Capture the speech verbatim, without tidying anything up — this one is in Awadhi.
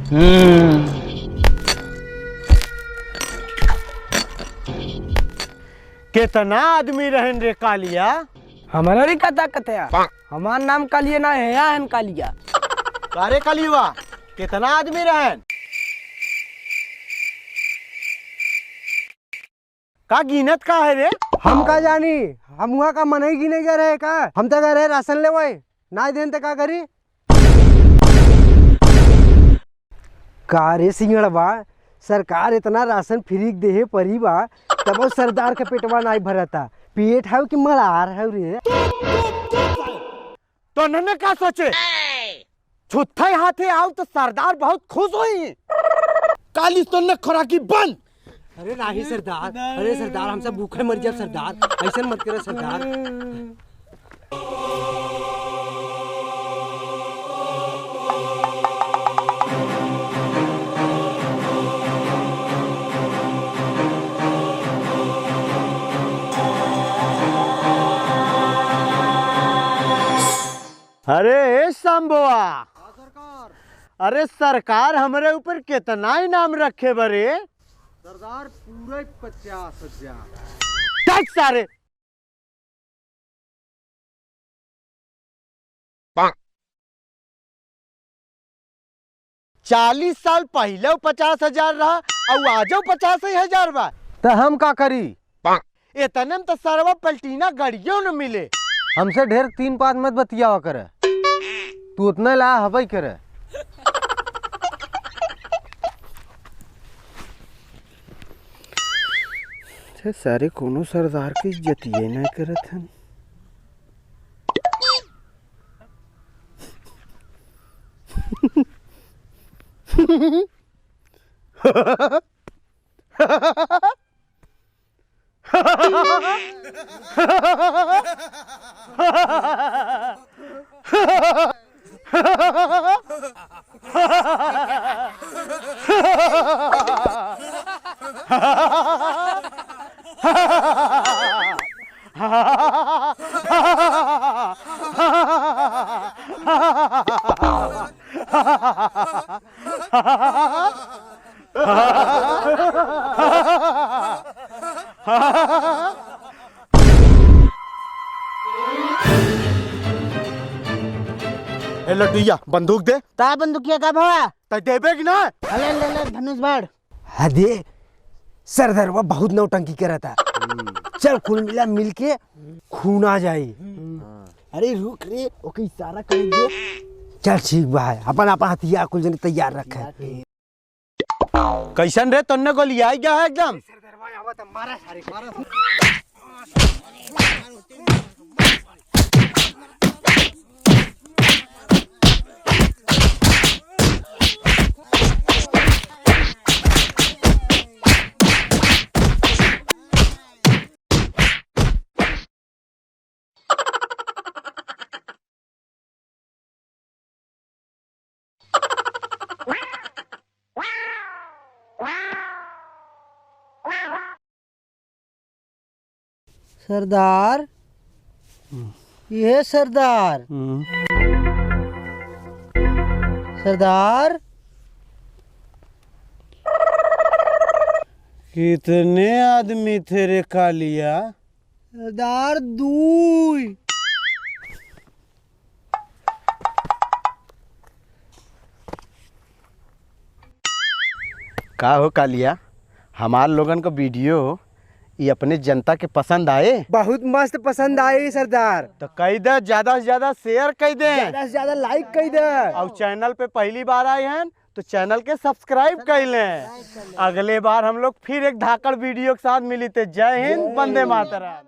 हम्म। केतना आदमी रहन रे कालिया? हमरा नहीं पता कते। हमार नाम कालिया ना है, या हन कालिया। का रे कालिया, केतना आदमी रहन? का गिनत का है रे? हम का जानी, हम हुआ का मनई गिने गए रहे का? हम तो गए रहे राशन लेवे, नाई देन त का करी? का रे सिंगड़वा, सरकार इतना राशन फ्री के देहे परी बा, तब सरदार के पेटवा नाई भरता। पेट हव कि मलार हव रे? तो नन्ने का सोचे? छुत्थई हाथे आउ तो सरदार बहुत खुश होई। काली तो न खोराकी बंद। अरे नाही सरदार, अरे सरदार, हमसे भूखे मर जाब सरदार, ऐसन मत करे सरदार। अरे ए शंभुआ, हाँ सरकार। अरे सरकार हमरे ऊपर केतना इनाम रखे बरे? सरदार पूरे पचास हजार। देख सारे। चालीस साल पहिले पचास हजार रहा, अउ आजो पचास ही हजार बा। त हम का करी? एतने में त सरवा पलटीना गड़ियो न मिले। हमसे ढेर तीन पाँच मत बतियावा करे। तू उतना ला हबई करे। छे सारे कोनो सरदार के इज्जत ये ना करत हन। ए लटुइया, बंदूक दे। ता बंदूकिया का भवा? तै देबे कि ना? अले ले ले धनुष बाण। हदे, सरदरवा बहुत नौटंकी करता। चल कुल मिला मिल के खूना जाई। अरे रुक रे, ओके इशारा कर दे। चल ठीक बा, अपन अपन हथियार कुल जने तैयार रखे। कैसन रे, तन्ने गोलियाई गया है एकदम? सरदार, ये सरदार। हम्म। सरदार। कितने आदमी थे रे कालिया? सरदार, दुई। का हो कालिया, हमार लोगन क video ई अपने जनता के पसंद आए? बहुत मस्त पसंद आए सरदार। तो कई दे, ज्यादा से ज्यादा share कई दे, ज्यादा से ज्यादा like कई दे। और channel पे पहली बार आए हैं तो channel के subscribe कर लें। अगले बार हम लोग फिर एक धाकड़ video के साथ मिली थे। जय हिंद, वंदे मातरम।